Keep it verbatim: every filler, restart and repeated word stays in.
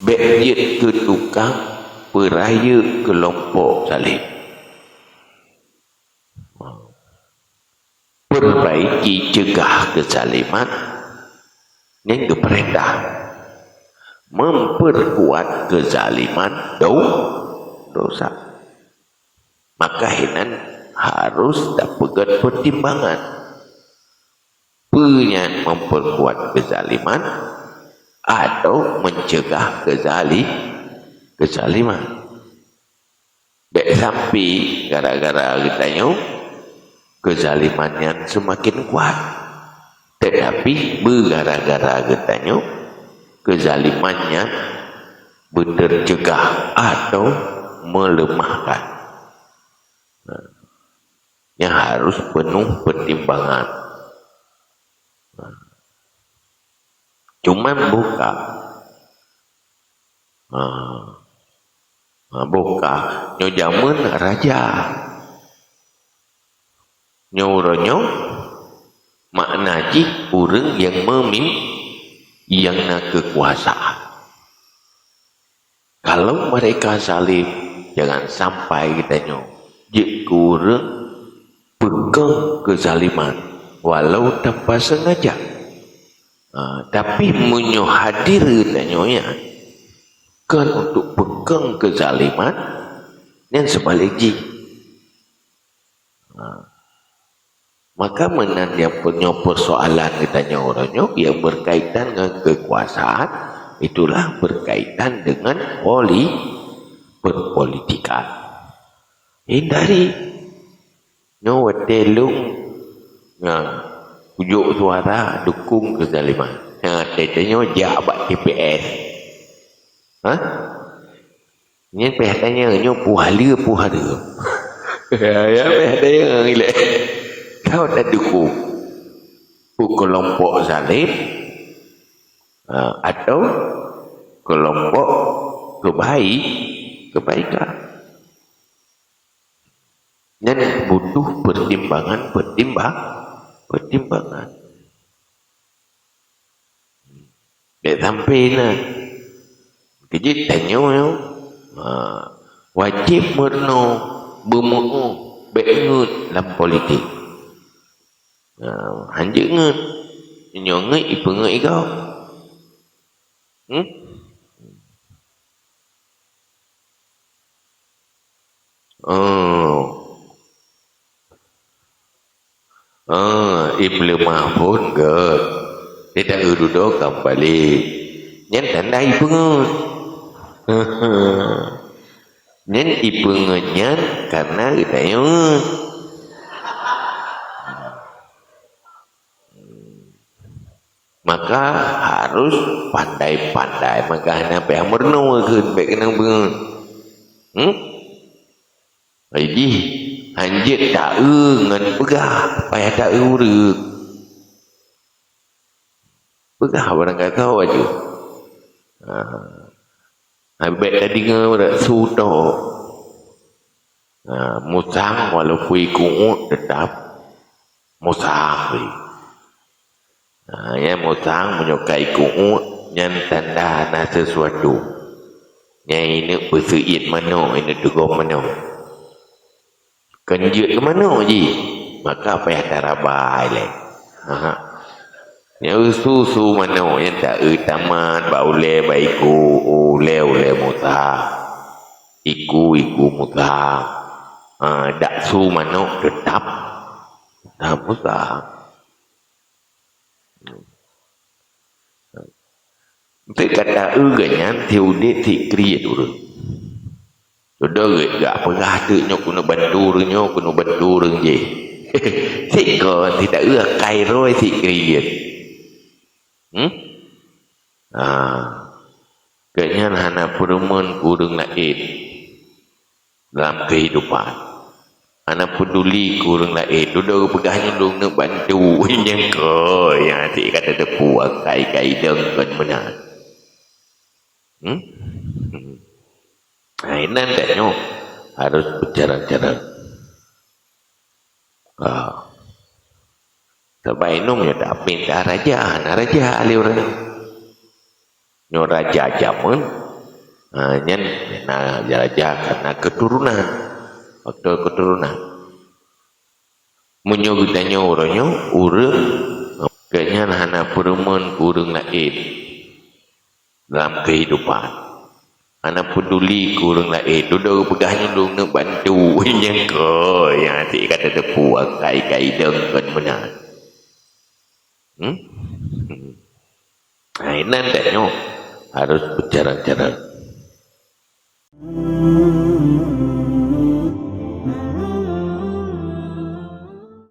Bék jeuet keu tukang peurayeuk keulompok zalim. Perbaiki, cegah keuzaliman, nyan geupeurintah. Memperkuat keuzaliman, do-, dosa. Maka hinan harus tapeugét peutimbangan. Peue nyan memperkuat keuzaliman atau mencegah keuzali-, keuzaliman? Bék sampai gara-gara geutanyoe keuzaliman nyan seumaken kuat, teutapi beugara-gara geutanyoe keuzaliman nyan beuteucegah atau meuleumahkan. Nah, nyan harus peunoh peutimbangan. Nah, cuman boh ka, ha, ha, boh ka, nyoe jameun raja. Nyoe uroe nyoe makna jih ureuëng nyang meumim-, nyang na keukuasaan. Kalau mereka zalim, jangan sampai geutanyoe jeuet keu ureuëng peukong keuzaliman, walau tanpa sengaja. Ha, tapi meunyoe hadir geutanyoe nyan kon untuk peukong keuzaliman, nyan seubalek jih. Ha. Maka meunan nyang pe-, nyoe persoalan geutanyoe uroe nyoe yang berkaitan dengan kekuasaan, itulah berkaitan dengan poli-, perpolitikan. Hindari. Nyoe watée lôn, na, kujok suara dukung keuzaliman. Nyan watée tanyoe jak bak T P S. Ha? Nyan payah tanyong, nyoe puah le, puah le. Ya, ya, payah tanyong ilée. Kau tadukung keulompok zalim, ha, atau keulompok keubai-, keubaikan? Nyan butuh pertimbangan, pertimbang-, pertimbangan. Bék sampai na. Keujeuet tanyoe, ha, wajéb meurunoe, beumeu'oh, bék ngeut lam politik. Ha, hanjeuet ngeut. Nyoe ngeut ipeungeut igoe. Hmm? Oh. Ah, ipeuleumah phon gét. Di taeu dudoe ka meubalek. Nyan tanda ipeungeut. Nyan ipeungeut nyan karena geutanyoe ngeut. Maka harus pandai-pandai. Maka hana payah meurunoe kheun, bék keunong beungeut. Hmm? Hai jih, hanjeuet taeu ngon peugah, payah taeu ureuëng. Peugah barangkasoe aju. Ha. Hai bék tadeungoe rot su tok. Ha, musang walaupun ikuek tetap musang. Ha, nyan musang meunyoe ka ikuek, nyan tanda na sesuatu. Nyan ineuk peuseuiet manok, ineuk teugom manok. Kon jeuet keu manok jih, maka payah tarabai lé. Ha. Nyan su-su manok, nyan taeu tamat, bak ulée, bak iku, ulée, ulée musang. Iku, iku musang. Ha, dak su manok teutap, teutap musang. Untuk kata eu geuh nyan, si udeb si kriet ureuëng. Sudah geuh gak peugah teuk nyoe keuneuk bantu ureuëng nyoe, keuneuk bantu ureuëng jih. Si kon, si taeu akai roe si kriet. Hmm? Ha. Geuh nyan hana peureumeun keu ureuëng laén. Dalam kehidupan. Hana peuduli keu ureuëng laén. Dudoe geupeugah nyoe lôn neuk bantu. Nyang keu nyang até ka tateupeue akai-kai dong kon meunan. Hmm? Hai nan tanyoe harus beucarang-carang. Ah. Sabab inong nyoe dak pinta raja, hana raja lé ureuëng. Nyoe raja jameun, Ha, nyan na raja-raja karena keturunan. Faktor keturunan. Meunyoe geutanyoe uroe nyoe, ureuëng keu nyan hana peureumeun keu ureuëng laén dalam kehidupan. Hana peduli keu ureuëng laén. Dudoe peugah nyoe lôn neubantu. Nyang keu nyang até ka tateupeue akai-kai deueng kon meunan. Hmm? Nah, inan tanyoe harus berjalan-jalan.